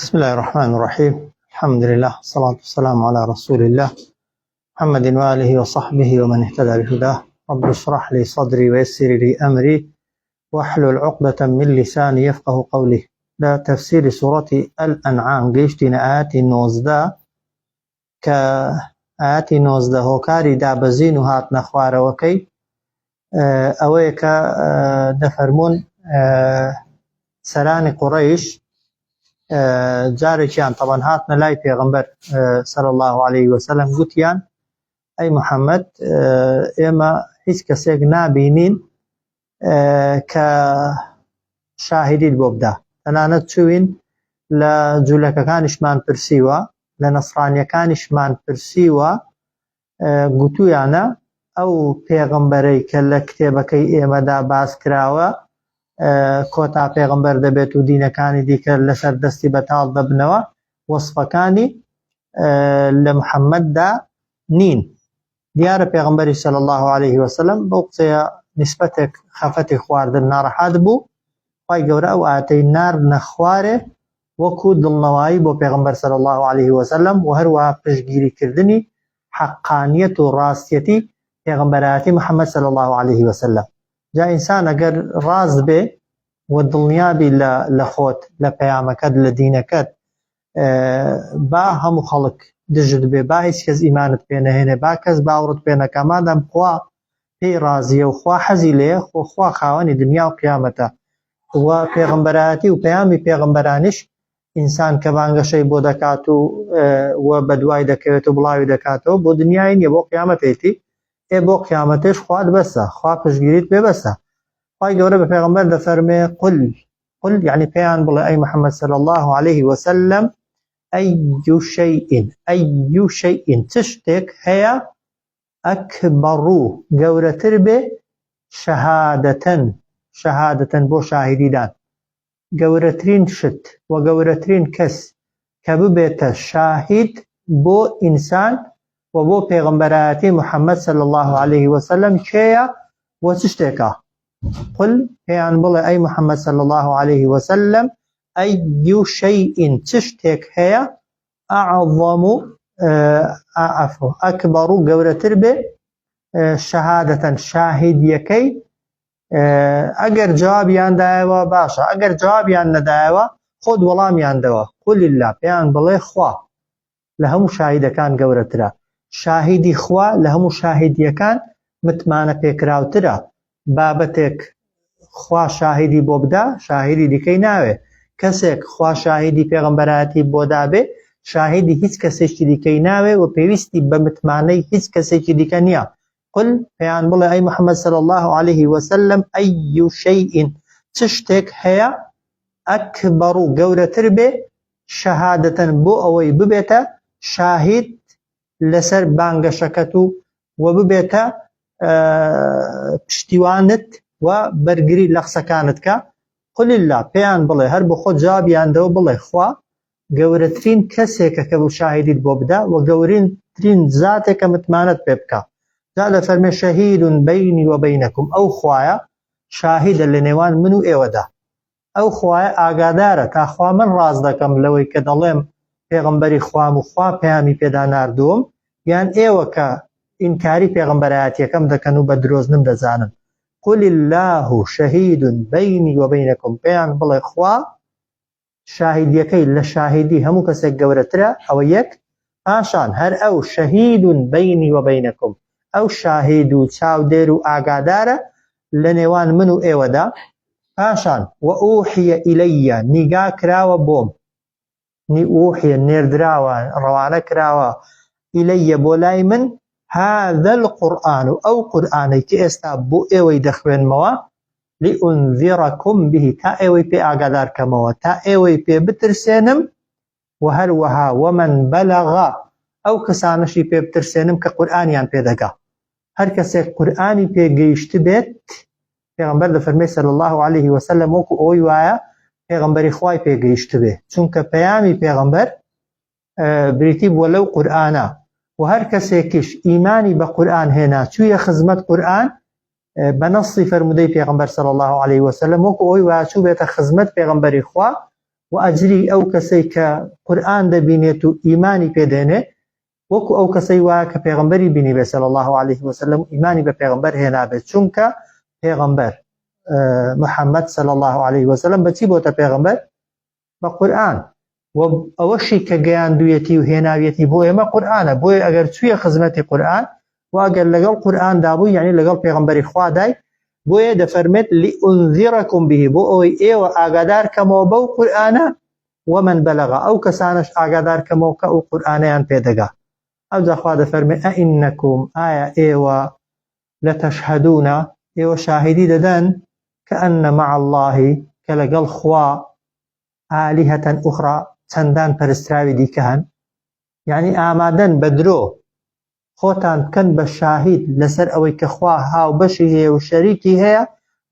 بسم الله الرحمن الرحيم الحمد لله والصلاة والسلام على رسول الله محمد وآله وصحبه ومن اهتدى بهداه رب اشرح لي صدري ويسر لي أمري واحلل عقدة من لساني يفقه قولي لە تەفسیری سوڕەتی الانعام گەیشتینە ئایەتی 19 کە ئایەتی 19 هۆکاری دابەزین و هاتنە خوارەوەکەی ئەوەیە کە دەفەرموون سەرانی قوڕەیش جارێکیان تەبەن هاتنە لای پێغەمبەر صلی الله علیه وسلم گوتیان ئەی محەممەد ئێمە هیچ کەسێک نابینین کە شاهیدیت بۆ بدا تەنانەت چوین لە جوولەکەکانیشمان پرسیوە لە نەسرانیەکانیشمان پرسیوە گوتویانە ئەو پێغەمبەرەی کە لە کتێبەکەی ئێمەدا باس کراوە کۆتا پێغەمبەر دەبێت و دینەکانی دیکە لەسەر دەستی بەتاڵ دەبنەوە وەصفەکانی لە محەممەددا نین دیارە پێغەمبەری صلی الله علیه وسلم بەو قسەیە نیسبەتێک خەفەتی خواردن ناڕەحەت بوو خوای گەورە ئەو ئایەتەی ناردنە خوارێ وەکو دڵنەوایی بۆ پێغەمبەر صلی الله علیه وسلم و هەروەها پشتگیری کردنی حەقانیەت و ڕاستیەتی پێغەمبەرایەتی محمد صلی الله علیه وسلم جا ئینسان ئەگەر ڕاست بێ و دڵنیابی لە لە خۆت لە پەیامەکەت لە دینەکەت با هەموو خەڵک دژت بێ با هیچ کەس ئیمانت پێ نەهێنێ با کەس باوەڕت پێ نەکا مادام خوا پێی ڕازیە و خوا حەزی لێیە خۆ خوا خاوەنی دنیا و قیامەتە و پێغەمبەرایەتی و پەیامی پێغەمبەرانیش ئینسان کە بانگەشەی بۆ دەکات و و بەدوای دەکەوێت و بڵاوی دەکاتەوە بۆ دنیای نیە بۆ قیامەتێتی ئێ بۆ قیامەتێش خوات بەسە خوا پشتگیریت پێ بەسە خوای گەورە بە پێغەمبەر دەفەرمێ قل قل یعنی پێیان بڵێ ئەی محمد صلی الله علیه وسلم ئەی شەیء ئەی شەیء چ شتێک هەیە ئەکبەڕ گەورەتر بێ شەهادەتەن شەهادەتەن بۆ شاهیدیدان گەورەترین شت و گەورەترین کەس کە ببێتە شاهید بۆ ئینسان و بۆ پێغەمبەرایەتی محمد صلی اللە علیه وسلم کێیە و چ شتێکە؟ قل پێیان بڵێ ئەی محمد صلی اللە علیه وسلم أي شيء چ شتێک هەیە أعظم عفو أكبر گەورەتر بێ شەهادەتەن شاهیدیەکەی ئەگەر جوابیان دایەوە باشە ئەگەر جوابیان نەدایەوە خۆت وەڵامیان دەوە قل اللە پێیان بڵێ خوا لە هەموو شاهیدەکان گەورەترە شاهیدی خوا لە هەموو شاهیدیەکان متمانە پێکراوترە بابەتێک خوا شاهیدی بۆ بدا شاهیدی دیکەی ناوێ کەسێک خوا شاهیدی پێغەمبەرایەتی بۆ دابێ شاهیدی هیچ کەسێکی دیکەی ناوێ و پێویستی بە متمانەی هیچ کەسێکی دیکە نییە قل پێیان بڵێ ئەی محمد صلی الله علیه وسلم أي شيء چ شتێک هەیە ئەکبەر و گەورەتر بێ شەهادەتەن بۆ ئەوەی ببێتە شاهید لەسەر بانگەشەکەت و و ببێتە پشتیوانت و بەرگری لە قسەکانت کە قل اللە پێیان بڵێ هەر بۆ خۆت جوابیان دەوە بڵێ خوا گەورەترین کەسێکە کە شاهیدیت بۆ بدا و گەورترین زاتێکە متمانەت پێ بکا جا دەفەرمێ شهید بینی و بینکم ئەو خوایە شاهیدە لە نێوان من و ئێوەدا ئەو خوایە ئاگادارە تا خوا من ڕاست دەکەم لەوەی کە دەڵێم پێغەمبەری خوام و خوا پەیامی پێدا ناردووم یان ئێوە کە ئینکاری پێغەمبەرایەتیەکەم دەکەن و بە درۆزنم دەزانن قل اللە شهید بینی و بینکم پێیان بڵێ خوا شاهیدیەکەی لە شاهیدی هەموو کەسێک گەورەترە ئەوە یەک پاشان هەر ئەو شهید بینی و بینکم ئەو شاهید و چاودێر و ئاگادارە لە نێوان من و ئێوەدا پاشان وأوحی إلی نیگا کراوە بۆم نی أوحی نێردراوە ڕەوانە کراوە إلی بۆ لای من هذا القرآن ئەو قورئانەی کە ئێستا بۆ ئێوەی دەخوێنمەوە لأنذرکم به تا ئێوەی پێ ئاگادار کەمەوە تا ئێوەی پێ بترسێنم و هەروەها ومن بلغ ئەو کەسانەشی پێ بترسێنم کە قورئانیان پێ دەگا هەر کەسێک قورئانی پێ گەیشتبێت پێغەمبەر دەفەرمێ صلی الله علیه وسلم وەکو ئەوەی وایە پێغەمبەری خوای پێ گەیشتبێ چونکە پەیامی پێغەمبەر بریتی بووە لەو قورئانە و هەر کەسێکیش ئیمانی بە قورئان هێنا چوویە خزمەت قورئان بە نەصی فەرموودەی پێغەمبەر صلی الله علیه وسلم وەکو ئەوەی وایە چوو بێتە خزمەت پێغەمبەری خوا. و ئەجری ئەو کەسەی کە قورئان دەبینێت و ئیمانی پێدێنێ وەکو ئەو کەسەی وایە کە پێغەمبەری بینیبێ صلی الله علیه وسلم و ئیمانی بە پێغەمبەر هێنابێت چونکە پێغەمبەر محەممەد صلی الله علیه وسلم بەچی بۆتە پێغەمبەر بە قورئان و ئەوەشی کە گەیاندویەتی و هێناویەتی بۆ ئێمە قورئانە بۆیە ئەگەر چوویە خزمەتی قورئان و ئەگەر لەگەڵ قورئان دابوو یعنی لەگەڵ پێغەمبەری خوادای بۆیە دەفەرمێت لئنذرکم به بۆ ئەوەی ئێوە ئاگادار کەمەوە بەو قورئانە ومن بلغ ئەو کەسانەش ئاگادار کەمەوە کە ئەو قورئانەیان پێدەگا ئەوجا خوا دەفەرمێ ئەئینەکم ئایا ئێوە لتشهدون ئێوە شاهیدی دەدەن کە أن مع الله کە لەگەڵ خوا آلهة أخرى چەندان پەرستراوی دیکە هەن یعنی ئامادەن بە درۆ خۆتان بکەن بە شاهید لەسەر ئەوەی کە خوا هاوبەشی هەیە و شەریکی هەیە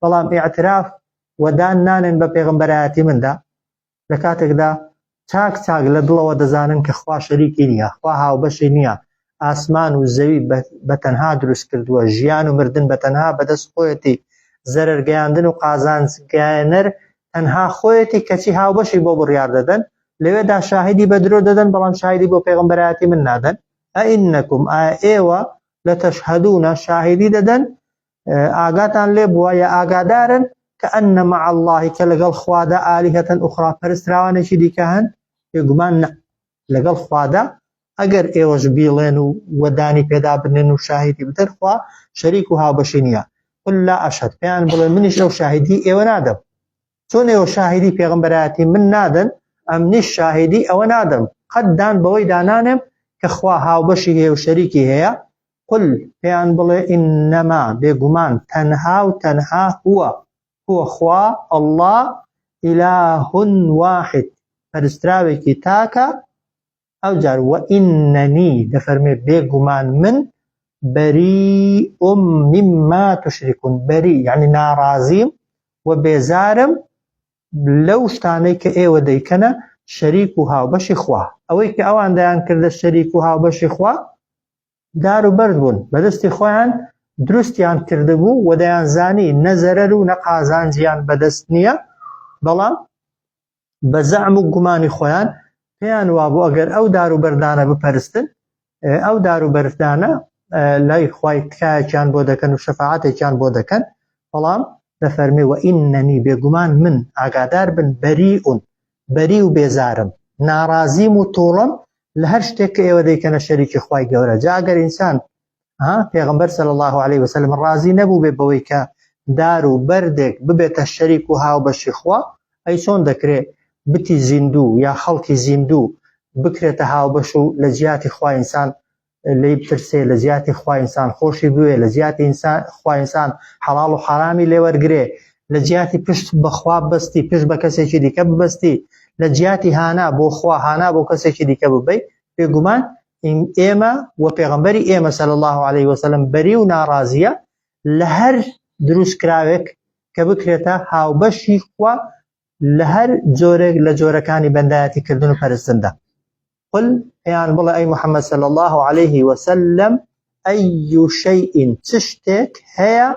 بەڵام ئیعتراف ودان نانێن بە پێغەمبەرایەتی مندا لە کاتێکدا چاک چاک لە دڵەوە دەزانن کە خوا شەریکی نییە، خوا هاوبەشی نییە، ئاسمان و زەوی بە تەنها دروست کردووە، ژیان و مردن بە تەنها بەدەست خۆیەتی، زەرەر گەیاندن و قازانج گەیەنەر تەنها خۆیەتی، کەچی هاوبەشی بۆ بڕیار دەدەن، لەوێدا شاهیدی بە درۆ دەدەن، بەڵام شاهیدی بۆ پێغەمبەرایەتی من نادەن. ئەئینەکم، ئایا ئێوە، لتشهدون، شاهیدی دەدەن، ئاگاتان لێ بووە یا ئاگادارن کە أن مع الله کە لەگەڵ خوادا آلهة أخرى پەرستراوانێکی دیکە هەن بێگومان نە لەگەڵ خوادا ئەگەر ئێوەش بیڵێن و وەدانی پێدا بنێن و شاهیدی بدەن خوا شەریک و هاوبەشی نییە قل لا أشهد پێیان بڵێ منیش ئەو شاهیدی ئێوە نادەم چۆن ئێوە شاهیدی پێغەمبەرایەتی من نادەن ئەمنیش شاهیدی ئەوە نادەم قەت دان بەوەی دانانێم کە خوا هاوبەشی هەیە و شەریکی هەیە قل، پێیان بڵێ، انما، بێگومان تەنها و تەنها هو، هو خوا، اللە، الە واحد، پەرستراوێکی تاکە، ئەوجار، واننی، دەفەرموێ بێگومان من، بریء مما تشرکون، بەری یەعنی ناڕازیم و بێزارم لەو شتانەی کە ئێوە دەیکەنە شەریک و هاوبەشی خوا، ئەوەی کە ئەوان دەیانکردە شەریک و هاوبەشی خوا، دار و بەرد بوون بەدەستی خۆیان دروستیان کردبوو و دەیانزانی نە زەرەر و نە قازانجیان بەدەست نییە بەڵام بە زەعم و گومانی خۆیان پێیان وابوو ئەگەر ئەو دار و بەردانە بپەرستن ئەو دار و بەردانە لای خوای تکایەکیان بۆ دەکەن و شەفاعەتێکیان بۆ دەکەن بەڵام دەفەرمێ وە ئینەنی بێگومان من ئاگادار بن بەریئون بەری و بێزارم ناڕازیم و تووڕەم لە هەر شتێک کە ئێوە دەیکەنە شەریکی خوای گەورە جا ئەگەر ئینسان ها پێغەمبەر صلی الله علیه وسلم ڕازی نەبوو بێ بەوەی کە دار و بەردێک ببێتە شەریک و هاوبەشی خوا ئەی چۆن دەکرێ بتی زیندوو یا خەڵکی زیندوو بکرێتە هاوبەش و لە جیاتی خوا ئینسان لێی بترسێ لە جیاتی خوا ئینسان خۆشی بوێ لە جیاتی ئینسان خوا ئینسان حەڵاڵ و حەرامی لێوەرگرێ لە جیاتی پشت بەخوا بەستی پشت بە کەسێکی دیکە ببەستی لە جیاتی هانا بۆ خوا هانا بۆ کەسێکی دیکە ببەی بێگومان ئێمە و پێغەمبەری ئێمە صلی الله علیه وسلم بەری و ناڕازیە لە هەر دروستکراوێک کە بکرێتە هاوبەشی خوا لە هەر جۆرێک لە جۆرەکانی بەندایەتی کردن و پەرستندا قل پێیان بڵێ ئەی محمد صلی الله علیه وسلم أي شيء چ شتێک هەیە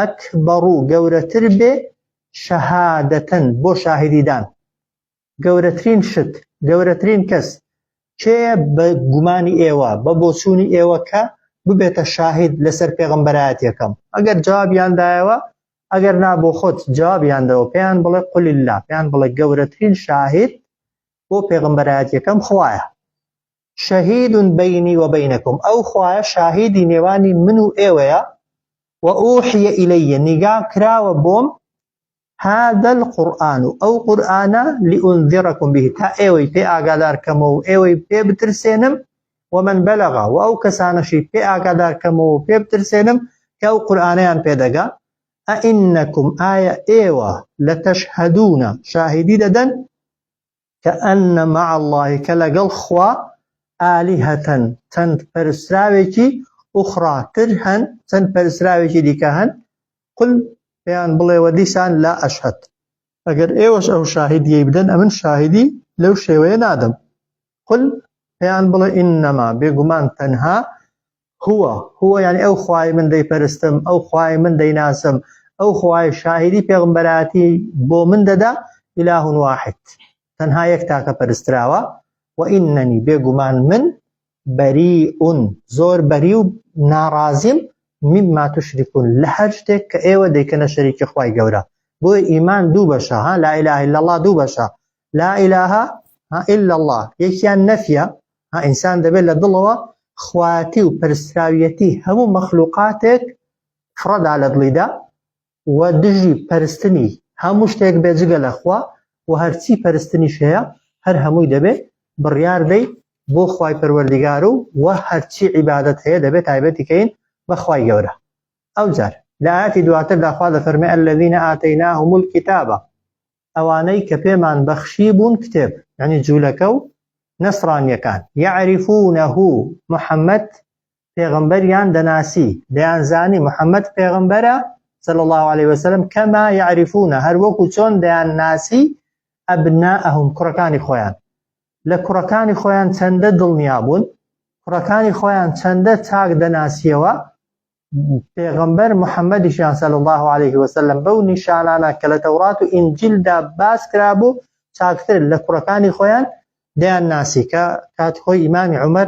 أكبر گەورەتر بێ شهادة بۆ شاهیدیدان گەورەترین شت گەورەترین کەس کێیە بە گومانی ئێوە بە بۆچوونی ئێوە کە ببێتە شاهید لەسەر پێغەمبەرایەتیەکەم ئەگەر جوابیان دایەوە ئەگەر نا بۆ خۆت جوابیان دەوە پێیان بڵێ قل اللە پێیان بڵێ گەورەترین شاهید بۆ پێغەمبەرایەتیەکەم خوایە شهید بینی و بینکم ئەو خوایە شاهیدی نێوانی من و ئێوەیە و أوحي إلي نیگا کراوە بۆم هذا القرآن ئەو قورئانە لأنذرکم به تا ئێوەی پێ ئاگادار کەمەوە و ئێوەی پێ بترسێنم ومن بلغ و ئەو کەسانەشی پێ ئاگادار کەمەوە و پێ بترسێنم کە ئەو قورئانەیان پێ دەگا ئەئینەکم ئایا ئێوە لتشهدون شاهیدی دەدەن کە أن مع الله کە لەگەڵ خوا آلهة چەند پەرستراوێکی أخرى تر هەن چەند پەرستراوێکی دیکە هەن قل پێیان بڵێ وە دیسان لا أشهد ئەگەر ئێوەش ئەو شاهیدیەی بدەن ئەمن شاهیدی لەو شێوەیە نادەم قل پێیان بڵێ إنما بێگومان تەنها هو هو یعنی ئەو خوای من دەیپەرستم ئەو خوای من دەیناسم ئەو خوای شاهیدی پێغمبەراتی بۆ من دەدا إله واحد. تەنها یەک تاکە پەرستراوە وإننی بێگومان من بەریء زۆر بەری و ناڕازیم مما تشرکون لە هەر شتێک کە ئێوە دەیکەنە شەریکی خوای گەورە بۆیە ئیمان دوو بەشە ها لا اله الا الله دوو بەشە لا اله الا الله یەکیان نەفیە ها ئینسان دەبێت لە دڵەوە خواتی و پەرستراویەتی هەموو مەخلوقاتێک فڕەدا لە دڵیدا و دژی پەرستنی هەموو شتێک بێ جگە لە خوا و هەرچی پەرستنیش هەیە هەر هەمووی دەبێ بڕیار دەی بۆ خوای پەروەردیگار و وە هەرچی عیبادەت هەیە دەبێ تایبەتی کەین بە خوای گەورە ئەوجار لە ئاەتی دواتردا خوا دەفەرمێ الذین آتیناهم الکتاب ئەوانەی کە پێمان بەخشی بوون کتێب یعنی جوولەکە و نەسرانیەکان یعرفونه محەممەد پێغەمبەریان دەناسی، دەیانزانی محمد پێغەمبەرە، صلی اللە علیە وسلم، کما یعرفون هەر وەکو چۆن دەیانناسی ابناءهم کوڕەکانی خۆیان. لە کوڕەکانی خۆیان چەندە دڵنیا بوون، کوڕەکانی خۆیان چەندە چاک دەناسیەوە، پێغەمبەر محمدیشیان صلی اللە علیه وسلم بەو نیشانانە کە لە تەورات و ئینجیلدا باس کرابوو چاکتر لە کوڕەکانی خۆیان دەیانناسی کە کات خۆی ئیمامی عومەر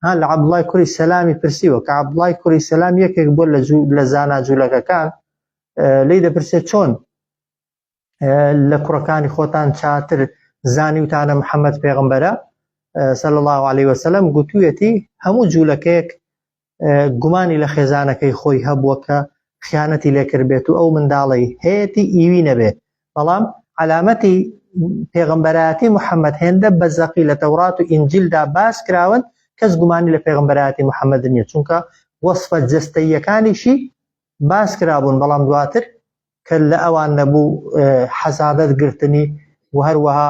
ها لە عەبدوڵای کوڕی سەلامی پرسیوە کە عەبدوڵای کوڕی سەلام یەکێک بووە لە لە زانا جوولەکەکان لێی دەپرسێت چۆن لە کوڕەکانی خۆتان چاتر زانیوتانە محەممەد پێغمبەرە صلی الله عليه وسلم گوتوویەتی هەموو جوولەکەیەک گومانی لە خێزانەکەی خۆی هەبووە کە خیانەتی لێکردبێت و ئەو منداڵەی هەیەتی ئیوی نەبێت بەڵام عەلامەتی پێغەمبەرایەتی محەممەد هێندە بە زەقی لە تەورات و ئینجیلدا باس کراون کەس گومانی لە پێغەمبەرایەتی محەممەد نییە چونکە وەسفە جەستەییەکانیشی باس کرابوون بەڵام دواتر کە لە ئەوان نەبوو حەزادەت گرتنی و هەروەها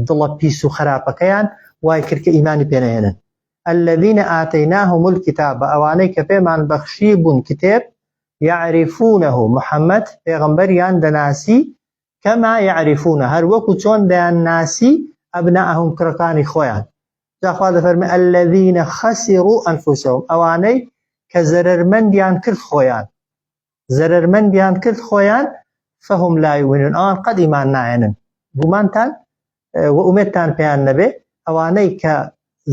دڵە پیس و خراپەکەیان وای کرد کە ئیمانی پێنەهێنن الذين آتيناهم الكتاب ئەوانەی کە پێمان بەخشی بوون کتێب یعرفونه محەممەد پێغەمبەریان دەناسی کەما یعرفون هەر وەکو چۆن دەیانناسی ئەبناءهم کوڕەکانی خۆیان جا خوا دەفەرمێ الذين خسروا انفسهم ئەوانەی کە زەرەرمەندیان کرد خۆیان زەرەرمەندیان کرد خۆیان فهم لا یؤمنون ئەوان قەت ئیمان ناهێنن گومانتان و ئومێدتان پێیان نەبێ ئەوانەی کە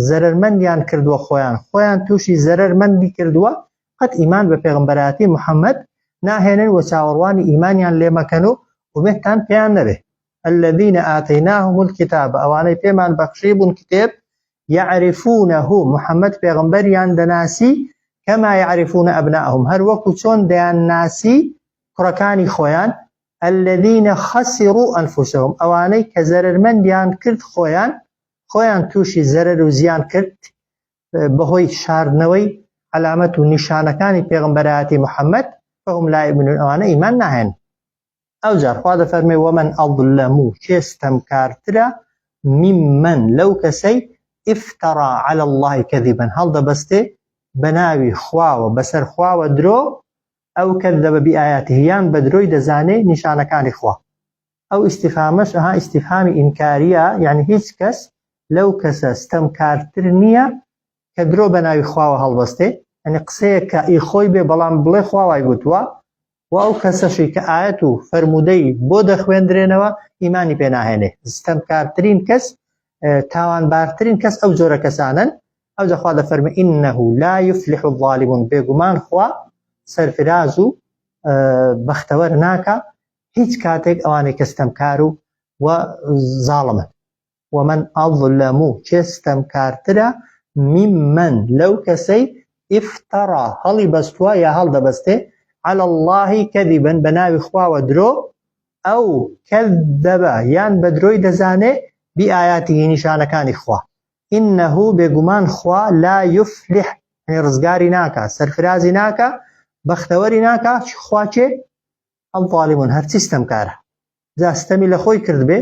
زەرەرمەندیان کردووە خۆیان خۆیان تووشی زەرەرمەندی کردووە قەت ئیمان بە پێغمبەراتی محەممەد ناهێنن و چاوەڕوانی ئیمانیان لێ مەکەن و ئومێدتان پێیان نەبێ الذين آتيناهم الكتاب ئەوانەی پێمان بەخشی بوون کتێب يعرفونه محەممەد پێغمبەریان دەناسی كما يعرفون أبناءهم هەر وەکو چۆن دەیانناسی کوڕەکانی خۆیان الذین خسروا انفسهم ئەوانەی کە زەرەرمەندیان کرد خۆیان خۆیان تووشی زەرەر و زیان کرد بەهۆی شاردنەوەی عەلامەت و نیشانەکانی پێغەمبەرایەتی محەممەد فهم لا یؤمنون ئەوانە ئیمان ناهێن ئەوجار خوا دەفەرمێ ومن اظلم کێ ستەمکارترە ممن لەو کەسەی افترا علی الله كذبا هەڵدەبەستێ بە ناوی خواوە بەسەر خواوە درۆ ئەو کذب بآیاته یان بە درۆی دەزانێ نیشانەکانی خوا ئەو ئیستیفهامەش ئەها ئیستیفهامی ئینکاریە یعنی هیچ کەس لەو کەسە ستەمکارتر نییە کە درۆ بە ناوی خواوە هەڵبەستێ یعنی قسەیەک کە ئی خۆی بێ بەڵام بڵێ خوا وای گوتووە و ئەو کەسەشی کە ئایەت و فەرموودەی بۆ دەخوێندرێنەوە ئیمانی پێ ناهێنێ ستەمکارترین کەس تاوانبارترین کەس ئەو جۆرە کەسانن ئەوجا خوا دەفەرمێ انه لا یفلح الظالمون بێگومان خوا سەرفراز و بەختەوەر ناکا هیچ کاتێک ئەوانەی کە ستەمکار و و زاڵمن ومن اظلم کێ ستەمکارترە ممن لەو کەسەی افترا هەڵی بەستووە یا هەڵدەبەستێ علی الله كذبا بە ناوی خواوە درۆ ئەو کذب یان بە درۆی دەزانێ بآیاته نیشانەکانی خوا انه بێگومان خوا لا یفلح یعنی ڕزگاری ناکا سەرفرازی ناکا بەختەوەری ناکا خوا کێ الظالمون هەرچی ستەمکارە جا ستەمی لە خۆی کردبێ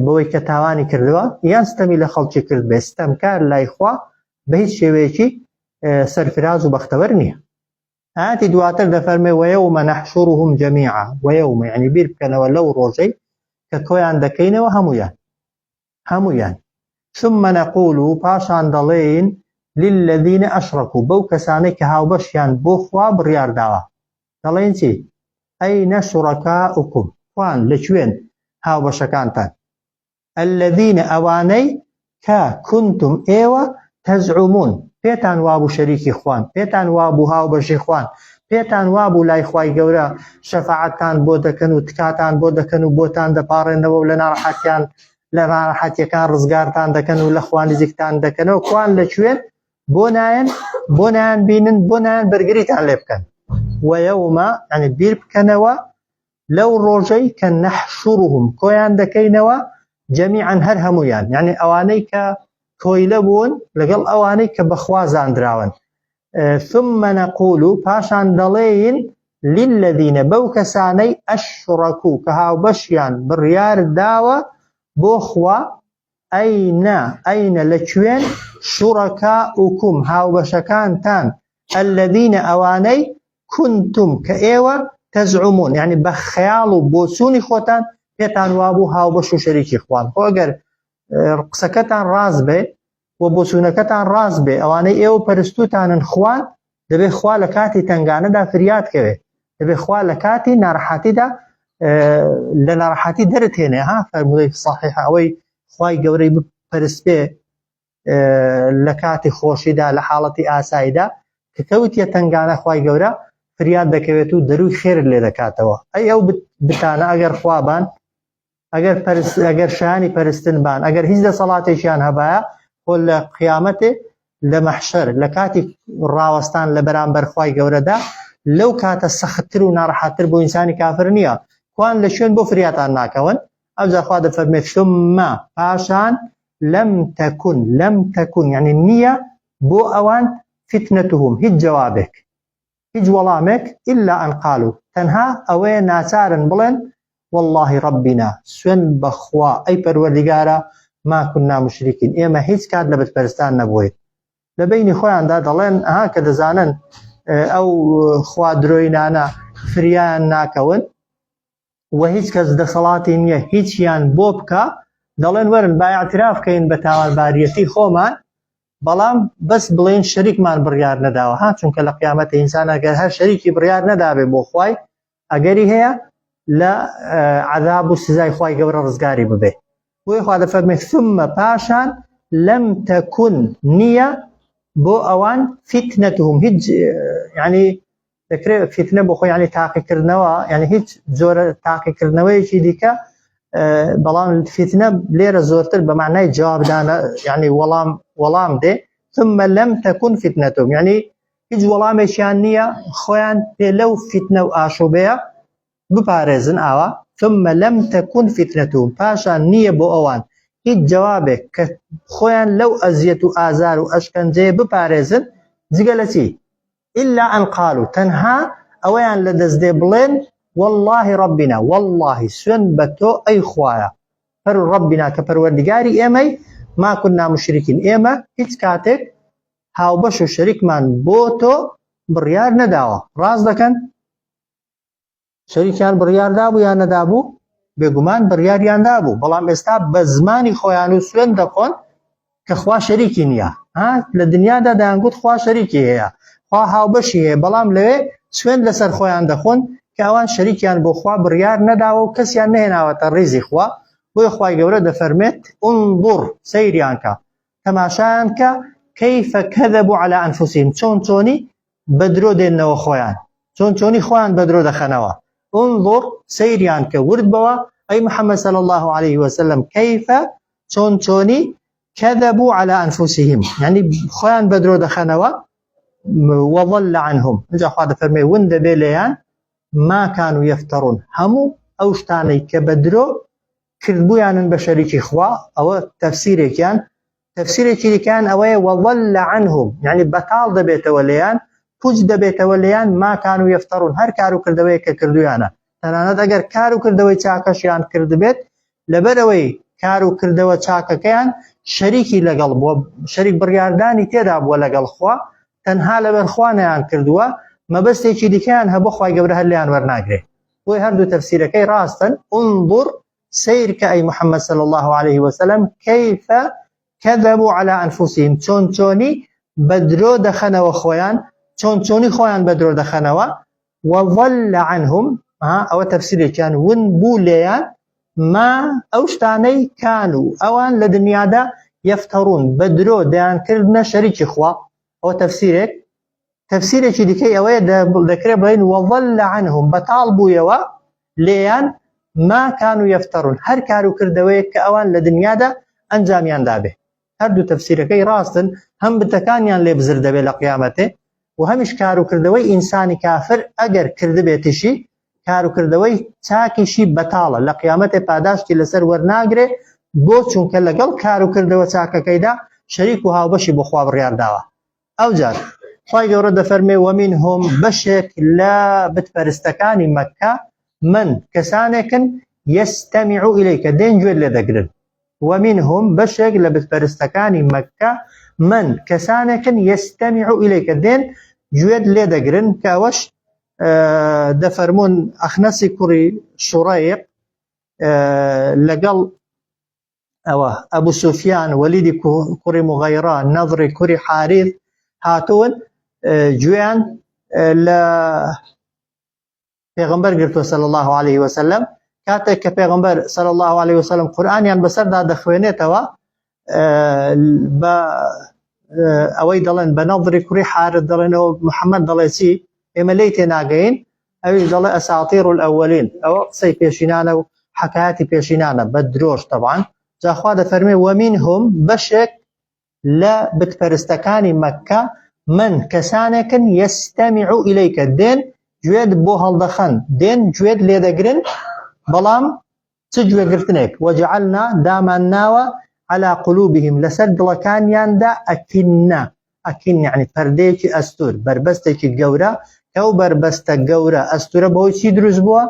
بەوەی کە تاوانی کردووە یان ستەمی لە خەڵکی کرد بێ ستەمکار لای خوا بە هیچ شێوەیەکی سەرفراز و بەختەوەر نییە ئاتی دواتر دەفەرمێ ويوم نحشرهم جميعا ويوم یعنی بیر بکەنەوە لەو ڕۆژەی کە کۆیان دەکەینەوە هەمویان هەموویان، ثم نقول، پاشان دەڵێین، للذین اشرکوا، بەو کەسانەی کە هاوبەشیان بۆ خوا بڕیار داوە، دەڵێین چی؟ ئەین شرکاؤکم، کوان، لە کوێن، هاوبەشەکانتان؟ الذین ئەوانەی کە کنتم ئێوە تزعمون پێتان وابوو شەریکی خوان، پێتان وابوو هاوبەشی خوان، پێتان وابوو لای خوای گەورە شەفاعەتتان بۆ دەکەن و تکاتان بۆ دەکەن و بۆتان دەپاڕێنەوە و لە ناڕەحەتیان لە ناڕەحەتیەکان ڕزگارتان دەکەن و لە خوا نزیکتان دەکەنەوە کوان لە کوێن بۆ نایەن بۆ نایان بینن بۆ نایەن بەرگریتان لێ بکەن ويوم یعنی بیر بکەنەوە لەو ڕۆژەی کە نحشرهم کۆیان دەکەینەوە جمیعا هەر هەمویان یعنی ئەوانەی کە کۆیلە بوون لەگەڵ ئەوانەی کە بەخوا زاندراون ثم نقول پاشان دەڵێین للذین بەو کەسانەی ئەشرەکو کە هاوبەشیان بڕیار داوە بۆ خوا ئەینە ئەینە لە کوێن شورەکاؤکم هاوبەشەکانتان الذین ئەوانەی کنتم کە ئێوە تزعمون یعنی بە خەیاڵ و بۆچوونی خۆتان پێتان وابوو هاوبەش و شەریکی خوان خۆ ئەگەر قسەکەتان ڕاست بێ و بۆچوونەکەتان ڕاست بێ ئەوانەی ئێوە پەرستوتانن خوان دەبێ خوا لە کاتی تنگانەدا فریاد کەوێ دەبێ خوا لە کاتی ناڕەحەتیدا لە ناڕەحەتی دەرت هێنێ ها فەرموودەی صحیح ئەوەی خوای گەورەی بپەرستێ لە کاتی خۆشیدا لە حاڵەتی ئاساییدا کە کەوتیە تنگانە خوای گەورە فریاد دەکەوێت و دەروی خێرت لێ دەکاتەوە ئەی ئەو بتانە ئەگەر خوابان ئەگەر پەرست ئەگەر شایانی پەرستن بان ئەگەر هیچ دەسەڵاتێکیان هەبایە خۆ لە قیامەتێ لە مەحشەر لە کاتی ڕاوەستان لە بەرامبەر خوای گەورەدا لەو کاتە سەختتر و ناڕەحەتتر بۆ ئینسانی کافر نییە کوان لە شوێن بۆ فریاتان ناکەون ئەوجا خوا دەفەرمێت ثم پاشان لم تكن لم تكن یعنی نییە بۆ ئەوان فتنتهم هیچ جوابێک هیچ وەڵامێک إلا أن قالوا تەنها ئەوەیە ناچارن بڵێن واللە ربنا سوێند بەخوا ئەی پەروەردیگارا ما كنا مشرکین ئێمە هیچ کات لە بتپەرستان نەبووین لە بەینی خۆیاندا دەڵێن ئەها کە دەزانن ئەو خوا درۆینانە فریایان ناکەون و هیچ کەس دەسەڵاتی نییە هیچیان بۆ بکە دەڵێن وەرن با اعتراف کەین بە تاوانباریەتی خۆمان بەڵام بەس بڵێن شەریکمان بڕیار نەداوە ها چونکە لە قیامەتی ئینسان ئەگەر هەر شەریکی بڕیار نەدابێ بۆ خوای ئەگەری هەیە لە عذاب و سزای خوای گەورە ڕزگاری ببێ بۆیە خوا دەفەرمێ ثم پاشان لم تكن نییە بۆ ئەوان فتنتهم هیچ یعنی دەکرێت فتنە بۆ خۆی یعنی تاقیکردنەوە یعنی هیچ جۆرە تاقیکردنەوەیەکی دیکە بەڵام فتنە لێرە زۆرتر بە معنای جوابدانە یعنی وەڵام وەڵام دێ ثم لم تكن فتنتهم یعنی هیچ وەڵامێکیان نییە خۆیان پێ لەو فیتنە و ئاشوبەیە بپارێزن ئاوا ثم لم تكن فتنتهم پاشان نییە بۆ ئەوان هیچ جوابێک کە خۆیان لەو ئەزیەت و ئازار و ئەشکەنجەیە بپارێزن جگە لە چی إلا أن قالوا تەنها ئەوەیان لە دەست دێ بڵێن والله ربنا والله سوێن بە تۆ ئەی خوایە پەر ربنا کە پەروەردگاری ئێمەی ما كنا مشرکین ئێمە هیچ کاتێک هاوبەش و شەریکمان بۆ تۆ بڕیار نەداوە ڕاست دەکەن شەریکیان بڕیار دابوو یان نەدابوو بێگومان بڕیاریان دابوو بەڵام ئێستا بە زمانی خۆیان و سوێن دەخۆن کە خوا شەریکی نییە ها لە دنیادا دەیانگوت خوا شەریکی هەیە خوا هاوبەشی هەیە بەڵام لەوێ سوێن لەسەر خۆیان دەخۆن کە ئەوان شەریکیان بۆ خوا بڕیار نەداوە و کەسیان نەهێناوەتە ڕیزی خوا بۆیە خوای گەورە دەفەرمێت انظر سەیریان کە تەماشایان کە کەیفە کەذەبوا علی انفسهم چۆن چۆنی بە درۆ دێننەوە خۆیان چۆن چۆنی خۆیان بە درۆ دەخەنەوە انظر سەیریان کە ورد بەوە ئەی محمد صلی الله عليه وسلم کەیفە چۆن چۆنی کەذەبوا علی انفسهم یعنی خۆیان بە درۆ دەخەنەوە وضل عنهم اینجا خوا دەفەرمێ ون دەبێ لێیان ما كانوا يفترون هەموو ئەو شتانەی کە بە درۆ کردبوویانن بە شەریکی خوا ئەوە تەفسیرێکیان تەفسیرێکی دیکەیان ئەوەیە وضل عنهم یعنی بەتاڵ دەبێتەوە لێیان پوچ دەبێتەوە لێیان ما كانوا يفترون هەر کار و کردەوەیەک کە کردویانە تەنانەت ئەگەر کار و کردەوەی چاکەشیان کردبێت لەبەرەوەی کار و کردەوە چاکەکەیان شەریکی لەگەڵ بووە شەریک بڕیاردانی تێدا بووە لەگەڵ خوا تەنها لەبەر خوا نەیان کردووە مەبەستێکی دیکەیان هەبوو خوای گەورە هەر لێیان وەرناگرێ بۆیە هەردوو تەفسیرەکەی ڕاستن انظر سەیر کە ئەی محمد صلی الله علیه وسلم کیف کذبوا علی انفسهم چۆن چۆنی بە درۆ دەخەنەوە خۆیان چۆن چۆنی خۆیان بە درۆ دەخەنەوە وضل عنهم ئەوە تەفسیرێکیان ون بوو لێیان. ما ئەو شتانەی كانوا ئەوان لە دنیادا يفترون بە درۆ دەیانکردنە شەریکی خوا. ئەوە تەفسیرێک. تەفسیرێکی دیکەی ئەوەیە دەکرێت بڵێین وظل عنهم بەتاڵ بوویەوە لێیان ما كانوا يفترون هەر کار و کردەوەیەک کە ئەوان لە دنیادا ئەنجامیان دابێ. هەردوو تەفسیرەکەی ڕاستن، هەم بتەکانیان لێ بزر دەبێت لە قیامەتێ و هەمیش کار و کردەوەی ئینسانی کافر ئەگەر کردبێتیشی کار و کردەوەی چاکیشی بەتاڵە لە قیامەتێ پاداشتی لەسەر وەرناگرێ بۆ چونکە لەگەڵ کار و کردەوە چاکەکەیدا شەریک و هاوبەشی بۆ خوا بڕیار داوە. ئەوجار خوای گەورە دەفەرمێ ومنهم بەشێک لە بتپەرستەکانی مەککە من کەسانێکن یستمع الیک دێن گوێت لێ دەگرن ومنهم بەشێک لە بتپەرستەکانی مەککە من کەسانێکن یستمع الیک دێن گوێت لێ دەگرن کە ئەوەش دەفەرمونون ئەخنەسی کوڕی شوڕەیق لەگەڵ ئەوە ئەبو سوفیان وەلیدی کوڕی مغەیڕە نەضری کوری حاریث هاتوون گوێیان لە پێغمبەر گرتووە صلی الله عليه وسلم کاتێک کە پێغمبەر صلی الله عليه وسلم قورئانیان بەسەردا دەخوێنێتەوە بە ئەوەی دەڵێن بە نەضری کوڕی حارث دەڵێنەوە محەممەد دەڵێ چی ئێمە لێی تێناگەین ئەویش دەڵێ اساطیر الاولین ئەوە قسەی پێشینانە و حەکایەتی پێشینانە بە درۆش تەبعەن جا خوا دەفەرمێ ومنهم بەشێک لە بتپەرستەکانی مەککە من کەسانێکن یستمع الیک دێن گوێت بۆ هەڵدەخەن دێن گوێت لێدەگرن بەڵام چ گوێگرتنێک وجعلنا دامان ناوە على قلوبهم لەسەر دڵەکانیاندا ئەکینە ئەکین یعنی پەردەیەکی ئەستور بەربەستێکی گەورە کە ئەو بەربەستە گەورە ئەستورە بەهۆی چی دروست بووە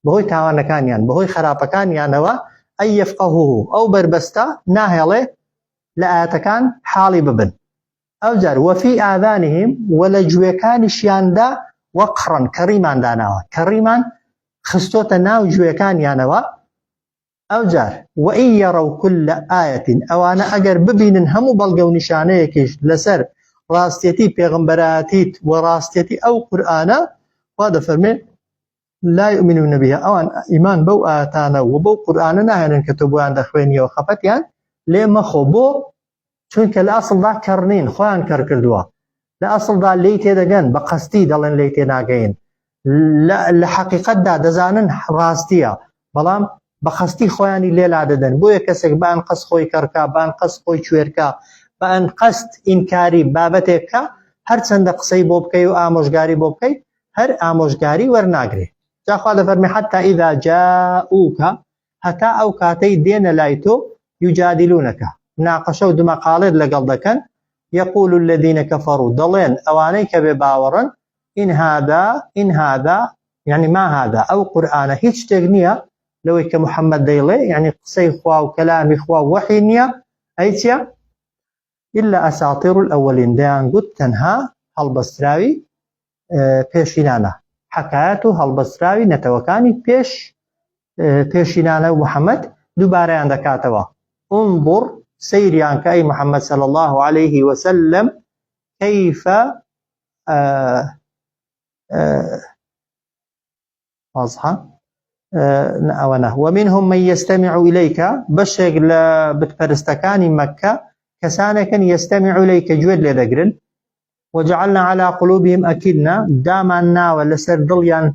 بەهۆی تاوانەکانیان بەهۆی خراپەکانیانەوە ئەی یەفقەهوه ئەو بەربەستە ناهێڵێ لە ئاەتەکان حاڵی ببن ئەوجار وەفی ئاذانهم و لە گوێکانیشیاندا وەقڕن کەڕیمان داناوە کەڕیمان خستۆتە ناو گوێکانیانەوە ئەوجار، وَإِن یَرَوْا کُلَّ آیَةٍ، ئەوانە ئەگەر ببینن هەموو بەڵگە و نیشانەیەکیش لەسەر ڕاستیەتی پێغەمبەرایەتیت و ڕاستیەتی ئەو قورئانە، خوا دەفەرمێ، لا یؤمنون بها، ئەوان ئیمان بەو ئایەتانە و بەو قورئانە ناهێنن کە تۆ بۆیان دەخوێنیەوە، خەفەتیان لێ مەخۆ، بۆ؟ چونکە لە ئەسڵدا کەڕ نین، خۆیان کەڕ کردووە. لە ئەسڵدا لێی تێدەگەن، بە قەستی دەڵێن لێی تێناگەین. لە حەقیقەتدا دەزانن ڕاستییە، بەڵام بە قەستی خۆیانی لێ لادەدەن. بۆیە کەسێک بە ئەنقەست خۆی کەڕکا، بە ئەنقەست خۆی کوێرکا، بە ئەنقەست ئینکاری بابەتێک بکا، هەرچەندە قسەی بۆ بکەی و ئامۆژگاری بۆ بکەی، هەر ئامۆژگاری وەرناگرێ. جا خوا دەفەرمێ حتی اذا جاءوک هەتا ئەو کاتەی دێنە لای تۆ یجادلونک مناقەشە و دمەقاڵێت لەگەڵ دەکەن، یقول الذین کفروا دەڵێن ئەوانەی کە بێ باوەڕن ان هذا ان هذا یعنی ما هذا ئەو قورئانە هیچ شتێک نییە لەوەی کە محەممەد دەیڵێ یعنی قسەی خوا و کەلامی خوا و وەحی نییە ئەی چییە إلا أساطير الأولين دەیانگوت تەنها هەڵبەستراوی پێشینانە حەکایەت و هەڵبەستراوی نەتەوەکانی پێش پێشینانە و محەممەد دووبارەیان دەکاتەوە انظر سەیریان کە ئەی محەممەد صلی الله عليه وسلم كيف واضحە ئەوە نا ومنهم من يستمع إليك بەشێک لە بتپەرستەکانی مەککە کەسانێکن يستمع إليك گوێت لێ دەگرن وجعلنا على قلوبهم أكنة دامان ناوە لەسەر دڵیان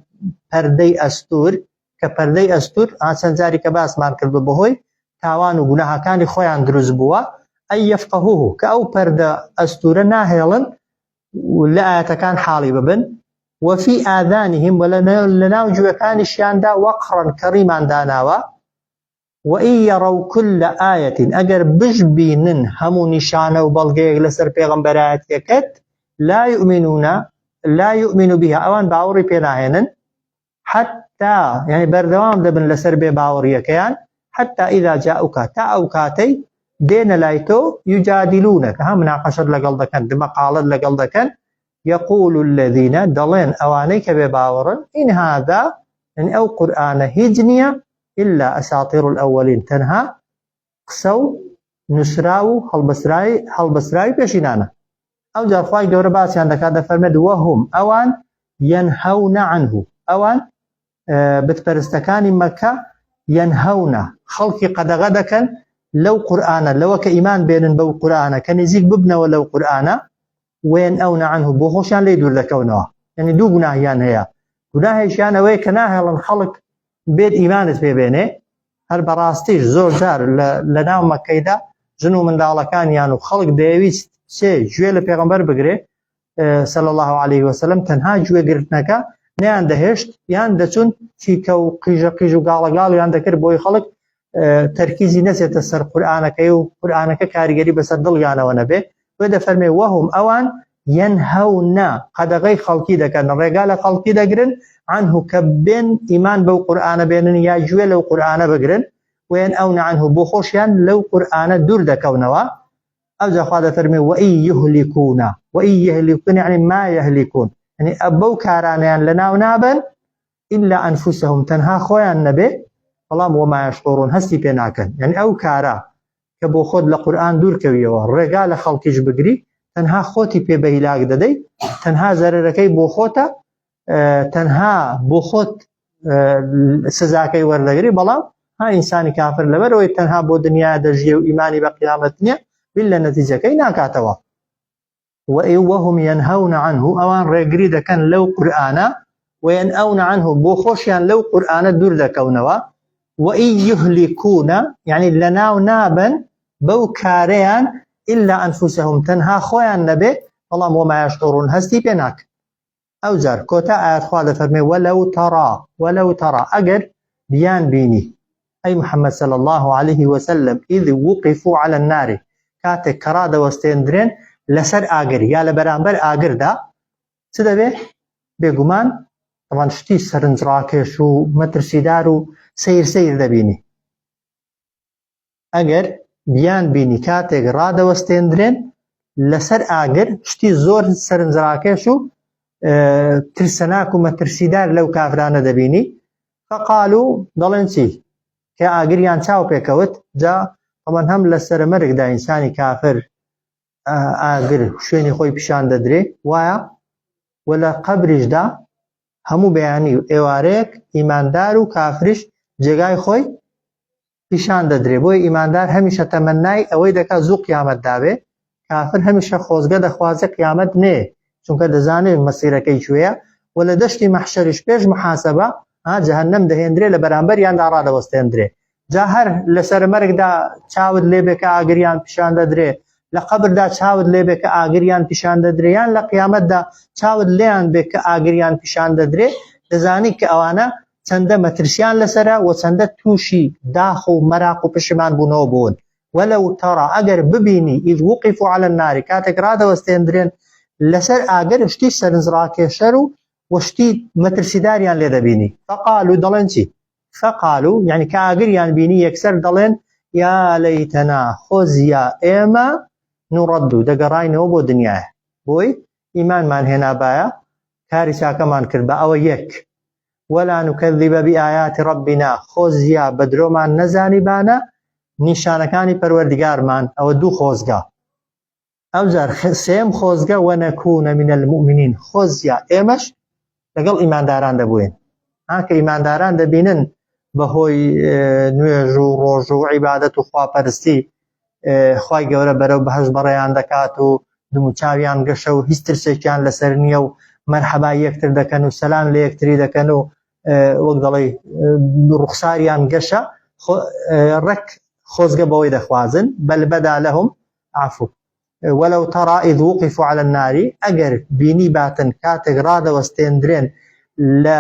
پەردەی ئەستور کە پەردەی ئەستور چەند جاری کە باسمان کردو بەهۆی تاوان و گوناهەکانی خۆیان دروست بووە أن يفقهوه کە ئەو پەردە ئەستورە ناهێڵن لە ئاەتەکان حاڵی ببن وفی آذانهم و لەناو گوێکانیشیاندا وقرا کەڕیمان داناوە وإن یروا کل آیة ئەگەر بشبینن هەموو نیشانە و بەڵگەیەک لەسەر پێغەمبەرایەتیەکەت لا یؤمنون لا یؤمن بها ئەوان باوەڕی پێ ناهێنن حتا یعنی بەردەوام دەبن لەسەر بێ باوەڕیەکەیان حتا إذا جاءوك تا ئەو کاتەی دێنە لای تۆ یجادلونك ها مناقەشەت لەگەڵ دەکەن دمەقاڵت لەگەڵ دەکەن یقول الذین دەڵێن ئەوانەی کە بێ باوەڕن إن هذا یعنی ئەو قورئانە هیچ نییە إلا أساطير الأولين تەنها قسە و نووسراو و هەڵبەستراوی هەڵبەستراوی پێشینانە ئەوجار خوای گەورە باسیان دەکات دەفەرمێت وهم ئەوان ينهون عنه ئەوان بتپەرستەکانی مەکە. ينهون خەڵکی قەدەغە دەکەن لەو قورئانە لەوە کە ئیمان بێنن بەو قورئانە کە نزیک ببنەوە لەو قورئانە وينأون عنه بۆ خۆشیان لێی دوور دەکەونەوە یعنی دوو گوناهیان هەیە گوناهێکیان ئەوەیە کە ناهێڵن خەڵک بێت ئیمانت پێ بێنێ هەر بەڕاستیش زۆر جار لە ناو مەکەیدا ژن و منداڵەکانیان و خەڵک دەیەویست چێ گوێ لە پێغەمبەر بگرێ صلی الله علیه وسلم تەنها گوێگرتنەکە نیان دەهێشت یان دەچون چیکە و قیژە قیژ و گاڵەگاڵیان دەکرد بۆی خەڵک تەرکیزی نەچێتە سەر قورئانەکەی و قورئانەکە کاریگەری بەسەر دڵیانەوە نەبێ بۆ دەفەرمێ وهم ئەوان ينهون قەدەغەی خەڵکی دەکەن ڕێگا لە خەڵکی دەگرن عنه کە بێن ئیمان بەو قورئانە بێنن یا گوێ لەو قورئانە بگرن وينأون عنه بۆ خۆشیان لەو قورئانە دوور دەکەونەوە ئەوجا خوا دەفەرمێ وإن يهلكون وإن يهلكون يعني ما يهلكون يعني بەو کارانەیان لەناو نابن إلا أنفسهم تەنها خۆیان نەبێ بەڵام وما يشعرون هەستی پێ ناکەن یعنی ئەو کارە کە بۆ خۆت لە قورئان دوور کەویەوە ڕێگا لە خەڵکیش بگری تەنها خۆتی پێ بە هیلاک دەدەی تەنها زەرەرەکەی بۆ خۆتە تەنها بۆ خۆت سزاکەی وەردەگری بەڵام ها ئینسانی کافر لەبەرەوەی تەنها بۆ دنیا دەژیێ و ئیمانی بە قیامەت نییە بیر لە نەتیجەکەی ناکاتەوە وهم ينهون عنه ئەوان ڕێگری دەکەن لەو قورئانە وينأون عنه بۆ خۆشیان لەو قورئانە دوور دەکەونەوە وإن يهلكون یعنی لەناو نابن بەو کارەیان إلا أنفسهم تەنها خۆیان نەبێ بەڵام وما يشعرون هەستی پێ ناکەن ئەوجار کۆتا ئایەت خوا دەفەرمێ ولو ترى ولو ترى ئەگەر بیان بینی ئەی محمد صلی الله علیه وسلم اذ وقفوا علی النار کاتێک کە ڕادەوەستێندرێن لەسەر ئاگر یا لە بەرامبەر ئاگردا چ دەبێ بێگومان طبعا شتی سەرنجڕاکێش و مەترسیدار و سیر سیر دەبینی ئەگەر بیان بینی کاتێک ڕادەوەستێندرێن لەسەر ئاگر شتی زۆر سەرنجڕاکێش و ترسەناک و مەترسیدار لەو کافرانە دەبینی فقالو دەڵێن چی کە ئاگریان چاو پێکەوت جا ئەمن هەم لە سەرمەرگدا ئینسانی کافر ئاگر شوێنی خۆی پیشان دەدرێ وایە و لە قەبریشدا هەموو بەیانی و ئێوارەیەک ئیماندار و کافریش جێگای خۆی پیشان دەدرێ بۆیە ئیماندار هەمیشە تەمەنای ئەوەی دەکات زوو قیامەت دابێ کافر هەمیشە خۆزگە دەخوازێ قیامەت نێ چونکە دەزانێت مەسیرەکەی کوێیە و لە دەشتی مەحشەریش پێش محاسبە ها جەهەنەم دەهێندرێ لە بەرامبەریاندا ڕادەوەستێندرێ جا هەر لەسەر مەرگدا چاوت لێبێ کە ئاگریان پیشان دەدرێ لە قەبردا چاوت لێبێ کە ئاگریان پیشان دەدرێ یان لە قیامەتدا چاوت لێیان بێ کە ئاگریان پیشان دەدرێ دەزانی کە ئەوانە چەندە مەترسیان لەسەرە و چەندە تووشی داخ و مەراق و پشیمان بوونەوە بوون ولو ترى ئەگەر ببینی اذ وقفوا علی النار کاتێک ڕادەوەستێندرێن لەسەر ئاگر شتی سەرنجڕاکێشەر و وشتی مەترسیداریان لێ دەبینی فقالوا دەڵێن چی فقالوا یعنی کە ئاگریان بینی یەکسەر دەڵێن یا لەیتەنا خۆزیا ئێمە نوڕەد و دەگەڕاینەوە بۆ دنیاە بۆی ئیمانمان هێنابایە کاری چاکەمان کرد بە ئەوە یەک ولا نکذب بآیات ربنا خۆزیا بە درۆمان نەزانیبانە نیشانەکانی پەروەردگارمان ئەوە دوو خۆزگە ئەوجار سێم خۆزگە ونکون من المؤمنین خۆزیا ئێمەش لەگەڵ ئیمانداران دەبووین ها کە ئیمانداران دەبینن بەهۆی نوێژ و ڕۆژ و عیبادەت و خواپەرستی خوای گەورە بەرەو بەهەشت بەڕێیان دەکات و دموچاویان گەشە و هیچ ترسێکیان لەسەر نییە و مەرحەبای یەکتر دەکەن و سەلام لە یەکتری دەکەن و وەک دەڵێ ڕوخساریان گەشە ڕێک خۆزگە بەوەی دەخوازن بەل بەدا لەهم عفو ولو ترى إذ وقفوا على النار ئەگەر بینی باتن کاتێک ڕادەوەستێندرێن لە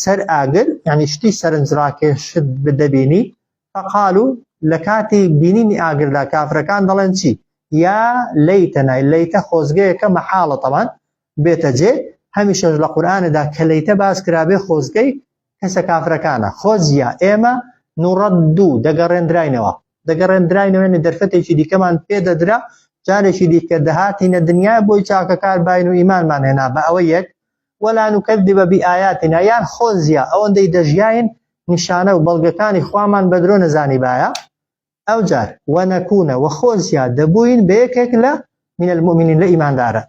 سەر ئاگر یعنی شتی سەرنجڕاکێشت بدەبینی فقالوا لە کاتی بینینی ئاگردا کافرەکان دەڵێن چی یا لەیتەنا لەیتە خۆزگەیەکە مەحاڵە تەبان بێتە جێ هەمیشەش لە قورئاندا کە لەیتە باس کرابێ خۆزگەی کەسە کافرەکانە خۆزیا ئێمە نوڕەددو دەگەڕێندراینەوە دەگەڕێندراینەوە یعنی دەرفەتێکی دیکەمان پێ دەدرا جارێکی دیکە دەهاتینە دنیا بۆی چاکەکار باین و ئیمانمان هێنا بە ئەوە یەک ولا نکذب بآیاتنا یان خۆزیا ئەوەندەی دەژیاین نیشانە و بەڵگەکانی خوامان بە درۆ نەزانیبایە ئەوجار ونکون وە خۆزیا دەبووین بە یەکێک لە من المؤمنین لە ئیماندارە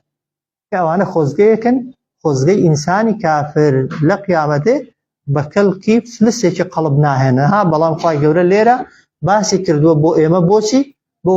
کە ئەوانە خۆزگەیەکن خۆزگەی ئینسانی کافر لە قیامەتێ. بە کەلکی فلسێکی قەڵب ناهێنن. ها بەڵام خوای گەورە لێرە باسی کردووە بۆ ئێمە بۆچی؟ بۆ.